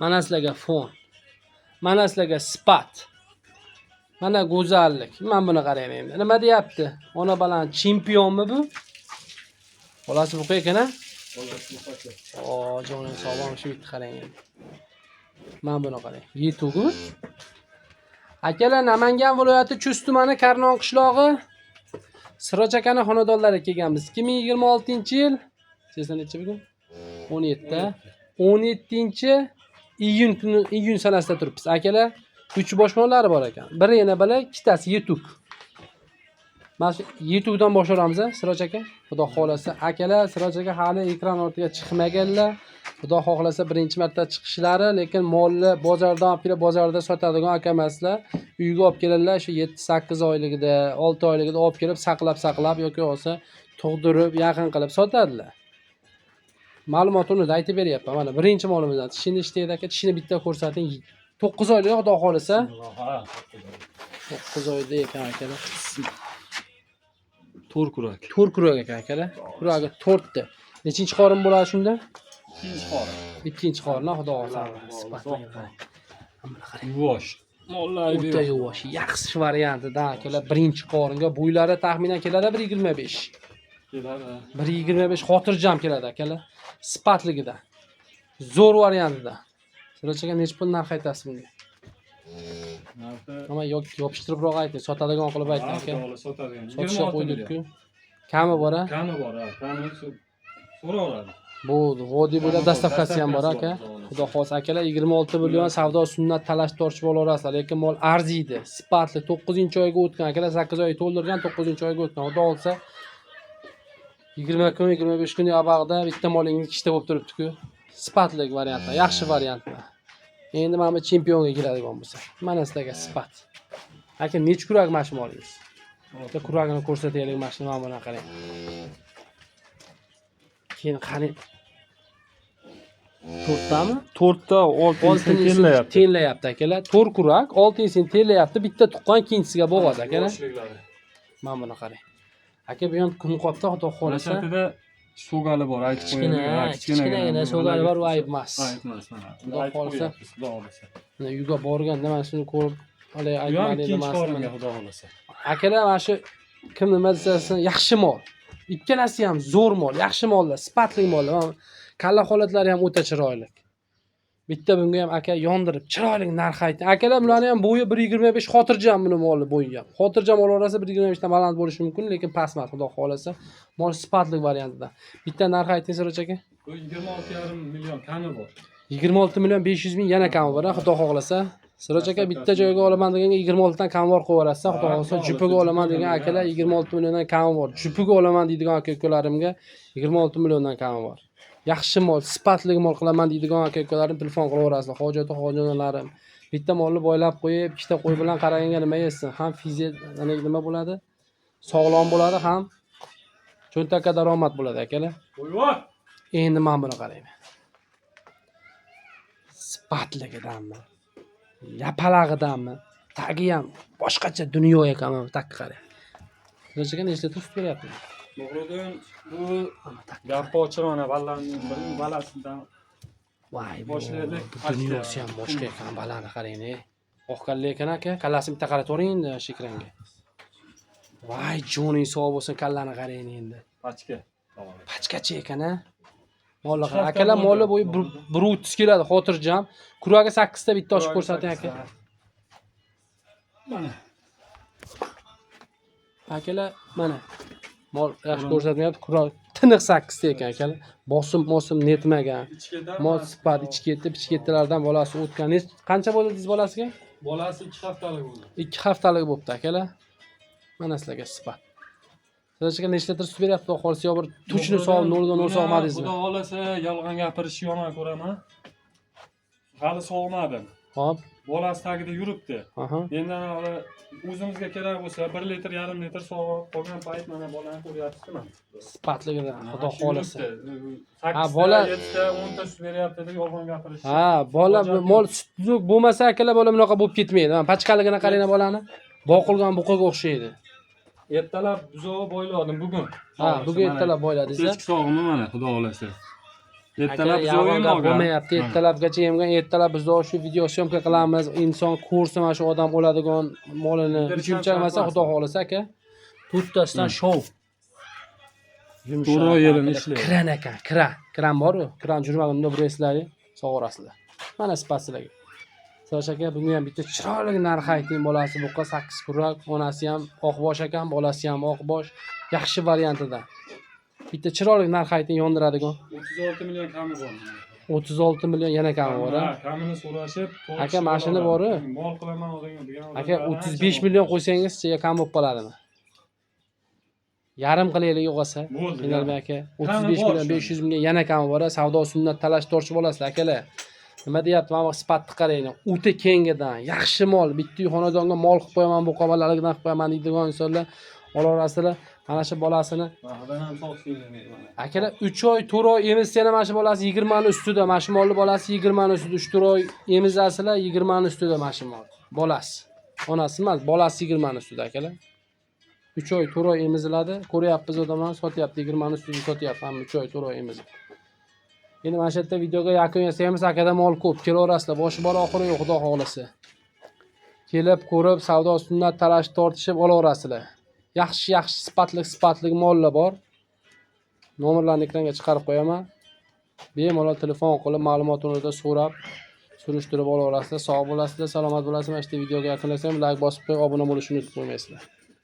Mana sizlarga fon. Mana sizlarga sifat. Mana go'zallik. Men buni qarayman endi. Nima deyapti? Ona balan chempionmi bu? Bolasi buqa ekan a? Bolasi buqacha. O, joning sog'lom, shu bitta qarang endi. Mana buni qarang. Yetugi. Akalar, Namangan viloyati Chust tumani Karnon qishlog'i Siroj akani xonadonlariga kelganmiz. 2026-yil sesdan necha bugun? 17. 17 iyun kuni, iyun sanasida turibmiz. Akalar, 3 bosh mollari bor ekan. Biri yana bola, ikkitasi yetuk. Mana shu yetukdan boshlaymiz, Siroj aka. Xudo xohlasa, akalar, Siroj aka hali ekran ortiga chiqmaganlar. Xudo xohlasa birinchi marta chiqishlari, lekin molni bozordan olib kelib bozorda sotadigan aka emaslar. Uyga olib keladilar, shu 7-8 oyligida, 6 oyligida olib kelib saqlab-saqlab yoki bo'lsa tug'dirib, yaqin qilib sotadilar. Ma'lumotini da aytib beryapman. Mana birinchi molimizdan tishini ishtaydi aka, tishini bitta ko'rsating. 9 oylik, Xudo xohlasa. Ha. 9 oyda ekan, akalar. To'rt kurak. To'rt kurak ekan, akalar. Kuragi to'rtta. Nechinchi qorin bo'ladi shunda? Ikkinchi qorin. Ikkinchi qorin, Xudo xohlasa. Sifatini qarang. Mana qarang. Yuvosh. Mollar O'ta yuvosh, yaxshi variantida, akalar, birinchi qoringa bo'ylari taxminan keladi 1.25. Keladi. 1.25 xotirjam keladi, akalar. Sifatligida. Zo'r variantida. Siroj aka, necha pul narx aytasiz bunga? Narxi Nima yopishtiribroq ayting, sotadigan qilib ayting, aka. Xudo xohlasa sotadigan. Sotishga 26 qo'ydik-ku. million. Kami bor a? Kami bor, ha. Kami so'raveradi. Bo'ldi. Vodiy bo'ylab Kami bor, доставка si ham bor, aka. доставка si bor, Xudo xohlasa, akalar, 26 million savdo sunnat talash tortishib olaverasizlar, lekin mol arziydi. Sifatli 9-oyga o'tgan, akalar, 8 oy to'ldirgan, 9-oyga o'tgan. Xudo xohlasa 20 kun, 25 kun yobog'ida bitta molingiz ikkita bo'lib turibdi-ku. Sifatli variantlar, yaxshi variantlar. Endi mana bu chempionga keladigan bo'lsa, mana sizlarga sifat. Aka, necha kurak mana shu molingiz? Bitta kuragini ko'rsataylik, mana shuni, mana buni qarang. Keyin qarang. To'rttami? To'rtta oltinchisini Oltinchisini tellayapti. Tellayapti, akalar. To'rt kurak, oltinchisini tellayapti, bitta tuqqan, ikkinchisiga bo'g'oz, akalar. Yoshliklari. Mana buni qarang. Aka, bu ham qumqopda, Xudo xohlasa. Nashatida so'gali bor, aytib Kichkina, qo'yaylik. Ha, kichkinagina so'gali bor, u ayb emas. Ayb emas, mana. Xudo Aytib xohlasa. qo'yapmiz, Xudo xohlasa. Mana uyga borganda mana shuni ko'rib, haligi Bu ham aytmadi ikkinchi emasmi? qoringa, Xudo xohlasa. Akalar, mana shu kim nima desa, yaxshi mol. Ikkalasi ham zo'r mol, yaxshi mollar, sifatli mollar. Mana kalla holatlari ham o'ta chiroyli. Bitta bunga ham, aka, yondirib chiroyli narx ayting. Akalar, bularni ham bo'yi 1.25 xotirjam, buni molni bo'yi ham. Xotirjam olaversa 1.25 dan baland bo'lishi mumkin, lekin past emas, Xudo xohlasa. Mol sifatli variantida. Bitta narx ayting, Siroj aka. Bu 26,5 million, kami bor. 26 million 500 ming, yana kami bor, Xudo xohlasa. Siroj aka, bitta joyga olaman deganga 26 dan kami bor qo'yib yuborasiz, Xudo xohlasa. Jupiga olaman degan akalar, 26 milliondan kami bor. Jupiga olaman deydigan aka ukalarimga 26 milliondan kami bor. Yaxshi mol, sifatli mol qilaman deydigan aka ukalarim telefon qilaverasizlar. Hojati hojatlarim. Bitta molni boylab qo'yib, ikkita qo'y bilan qaraganga nima yesin? Ham fizik, nima bo'ladi? Sog'lom bo'ladi, ham cho'ntakka daromad bo'ladi, akalar. Qo'yvor. Endi mana buni qarayman. Sifatligidanmi? Yapalag'idanmi? Tagi ham boshqacha dunyo ekan, mana bu tagga qarang. Siroj aka, necha litr sut beryapti? Muhriddin, bu Mana tagga. Gap ochiq, mana balalarning biring balasidan Voy, bu boshlaylik. bu dunyosi ham boshqa ekan, balani qarang, ey. Oq kalla ekan, aka, kallasini bitta qaratavering endi shu ekranga. Voy, joning sog' bo'lsin, kallani qarang endi. Pachka. Pachkacha ekan, a. Molni Ikki qarang. hafta Akalar, bo'ldi. molni bo'yi 1.30 keladi, xotirjam. Kuragi 8 ta, bitta ochib ko'rsating, aka. Mana. Akalar, mana. Mol yaxshi ko'rsatmayapti, kurak tiniq 8 ta ekan, akalar. Bosim mosim netmagan. Ichkida Mol sifat, ichki yetti, pichki yettilardan bolasi o'tgan. Qancha bo'ldi dedingiz bolasiga? Bolasi 2 haftalik bo'ldi. 2 haftalik bo'libdi, akalar. Mana sizlarga sifat. Siroj aka, necha litr sut beryapti, Xudo xohlasa, yo bir tuchni sog'ib 0.0 sog'madingizmi? Xudo xohlasa, yolg'on gapirishni yomon ko'raman. Hali sog'madim. Hop. Bolasi tagida yuribdi. Endi hali o'zimizga kerak bo'lsa 1 litr, yarim litr sog'ib qolgan payt, mana bolani ko'ryapsizmi? Mana. Sifatligida, Xudo Shu xohlasa. yuribdi. Ha, 8 ta, 7 ta, 10 ta sut beryapti deb yolg'on gapirish. Ha, bola Hojat yo'q. mol sutli bo'lmasa, akalar, bola bunaqa bo'lib ketmaydi. Mana pachkaligini qarang bolani. Boqilgan buqaga o'xshaydi. Ertalab buzog'i boyladim bugun. Ha, bugun ertalab boyladingiz. Kechki sog'imi mana, Xudo xohlasa. Ertalab Aka, buzov yolg'on yem gap olgan. bo'lmayapti. Ertalabgacha yemgan. Ertalab biz shu video съёмка qilamiz. Inson ko'rsin mana shu odam oladigan molini. Yedirishdan Uchinchi emas, shart xudo xohlasa aka. To'rttasidan shov. Yumshoq. To'rt oy yerini Aka, ishlaydi. Kran ekan, kran. Kran bor-ku. Kran jurmaganda burasizlar, sog'orasizlar. Mana sifat sizlarga. Savash aka, bunga ham bitta chiroyli narx ayting. Bolasi buqa 8 kurak, onasi ham oqbosh ekan, bolasi ham oqbosh. Yaxshi variantidan. Bitta chiroyli narx ayting, yondiradigan. 36 million kami bor. 36 million yana kami bor, a? Ha, kamini so'rashib, to'g'ri Aka, mashina oladi. bor-u. Mol qilaman degan Aka, odamlar ancha 35 bor. million qo'ysangizchi, kam bo'lib qoladimi? Yarim qilaylik yo'qolsa. Bo'ldi, Qiynalmang yarim. aka. Kami 35 bor million shunda. 500 mingga yana kami bor. Savdo sunnat talash tortishib olasizlar akalar. Nima deyapti? Mana bu sifatni qarang. O'ta kengidan, yaxshi mol, bitta uy xonadonga mol qilib qo'yaman, bu qobalaridan qilib qo'yaman deydigan insonlar olaverasizlar. Mana shu bolasini Bag'ridan ham sog' suylanadi mana. akalar 3 oy, 4 oy emizsa ham mana shu bolasi 20 ni ustida, mana shu molni bolasi 20 ni ustida 3-4 oy emizasizlar, 20 ni ustida mana shu mol. Bolasi. Onasi emas, bolasi 20 ni ustida akalar. 3 oy, 4 oy emiziladi. Ko'ryapmiz, odamlar sotyapti, 20 ni ustida sotyapti, hamma 3 oy, 4 oy emizib. Endi mana shu yerda videoga yakun yasaymiz. Akada mol ko'p, kelaverasizlar. Boshi bor, oxiri yo'q, xudo xohlasa. Kelib, ko'rib, savdo sunnat talash tortishib olaverasizlar. Yaxshi, yaxshi sifatli, sifatli mollar bor. Nomerlarni ekranga chiqarib qo'yaman. Bemalol telefon qilib, ma'lumot o'rnida so'rab, surishtirib olaverasizlar. Sog' bo'lasizlar, salomat bo'lasizlar. Mana shu videoga yakunlasam, like bosib qo'yib, obuna bo'lishni unutib qo'ymaysizlar.